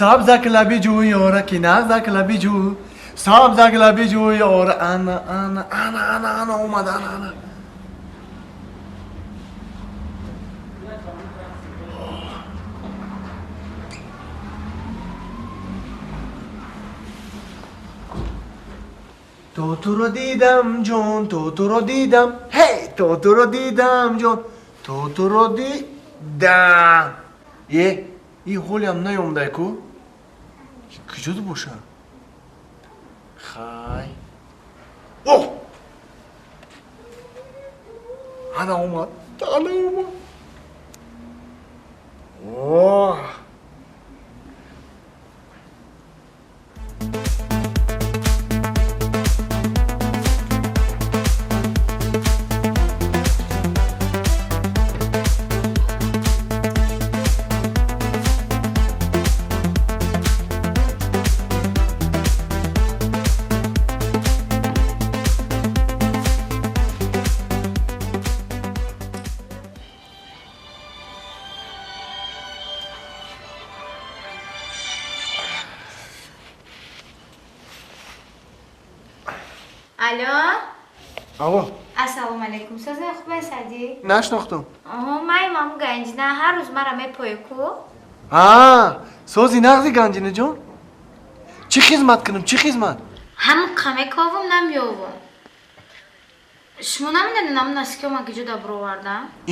Сабзак лаби ҷӯёра ки нағзак лаби ҷӯ, сабзак лаби ҷӯёра. Ана, ана, ана, ана, ана омад, ана, ана. То туро дидам, ҷон, то туро дидам, ҳей, то туро дидам, ҷон, то туро дидам. Е, ин ҳолиам наёмдай ку, куҷоду боша? Хай, о, ана омад, ана омад. О. Алло? Алло. Ассалому алайкум. Созай, хубай, Сади? Нашнохтам. Оҳо, май маму Ганҷина, ҳар рӯз мара мепои ку? А, сози нағзи, Ганҷина ҷон? Чӣ хизмат кунам, чӣ хизмат? Ҳамн қамековум намеёвум. Шумо намедонед, намун аскиё ма киҷо да бировардам? Э.